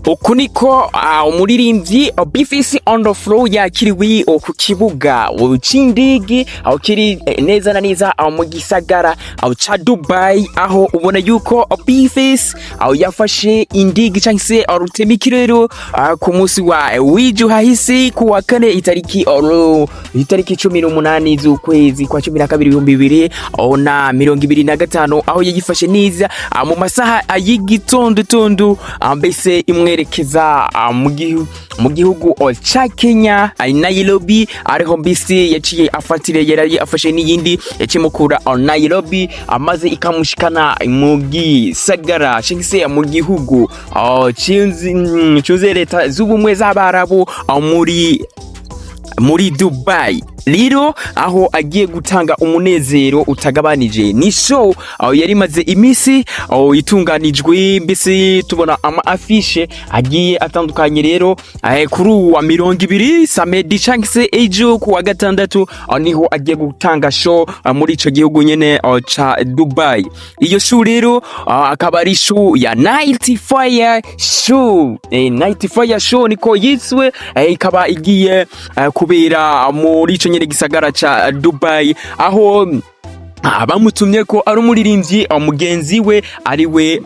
Uku niko umuririmbyi B-Face on the floor yakiriwe ku kibuga c'indege aho kiri neza na neza mu gisagara aho ca Dubai, aho ubona yuko B-Face aho yafashe indege cyangwa se rutemikirero ku munsi wa w'ejo hahise, ku wa kane, itariki 18 z'ukwezi kwa 12 2025, aho yayifashe neza mu masaha y'igitondo tondo, mbese imwerekeza mu gihugu ca Kenya, Nairobi, ariho mbese yaciye afatire, yari afashe n'iyindi yacimukura Nairobi, amaze ikamushikana mu gisagara cyangwa se mu gihugu cyunze Leta z'Ubumwe z'Abarabu, muri Dubai rero, aho agiye gutanga umunezero utagabanije. Ni show aho yari imaze iminsi aho itunganijwe, mbese tubona ama affiche agiye atandukanye. Rero kuri uwa 20 samedi cyangwa se ejo ku wa gatandatu, aho niho agiye gutanga show muri ico gihugu nyene ca Dubai. Iyo show rero akaba ari show ya Night Fire Show, Night Fire Show niko yiswe, ikaba igiye kubera muri ico nyene gisagara ca Dubai, aho bamutumye ko ari umuririmbyi mugenzi we, ari we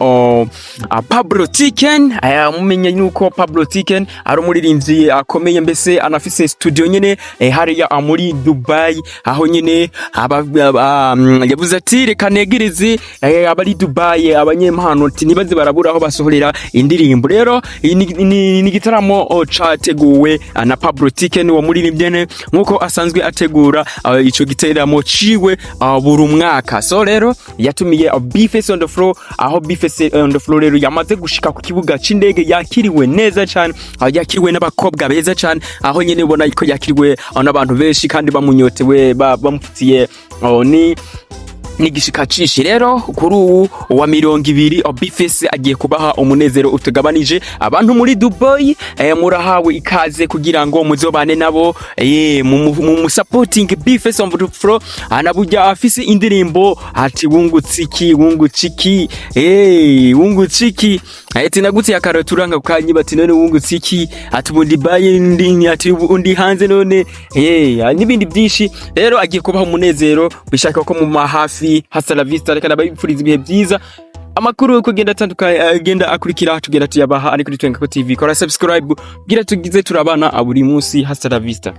Pablo Tiken. Mumenye yuko Pablo Tiken ari umuririmbyi akomeye, mbese anafise studio nyene hariya muri Dubai, aho nyene yavuze ati: "Reka negereze abari Dubai abanyempano, ati ntibaze barabura aho basohorera indirimbo." Rero iyi ni igitaramo categuwe na Pablo Tiken, uwo muririmbyi nyene, nkuko asanzwe ategura ico giteramo ciwe buri mwaka. So rero yatumiye B-Face on the floor, aho B-Face on the floor rero yamaze gushika ku kibuga c'indege, yakiriwe neza cyane, aho yakiriwe n'abakobwa beza cyane, aho nyene ubona ko yakiriwe n'abantu benshi kandi bamunyotewe, bamufitiye ni n'igishika cishi. Rero kuri ubu wa 20, B-Face agiye kubaha umunezero utagabanije. Abantu muri Dubai, murahawe ikaze kugira ngo muzobane nabo mu supporting B-Face on the floor. Anaburya afise indirimbo ati "Wungutse iki, wungutse iki, wungutse iki?" Ati "Nagutse akaroturanga kanyi." Bati "None wungutse iki?" Ati "Ubundi baye ndi", ati "Undi hanze none", n'ibindi byinshi. Rero agiye kubaha umunezero, bishaka ko mu mahafi. Hasta la vista, reka ndabifuriza ibihe byiza. Amakuru uko agenda atandukanye agenda akurikira, tugenda tuyabaha ari kuri Twenga TV. Kora subscribe bwira tugize turabana buri munsi. Hasta la vista.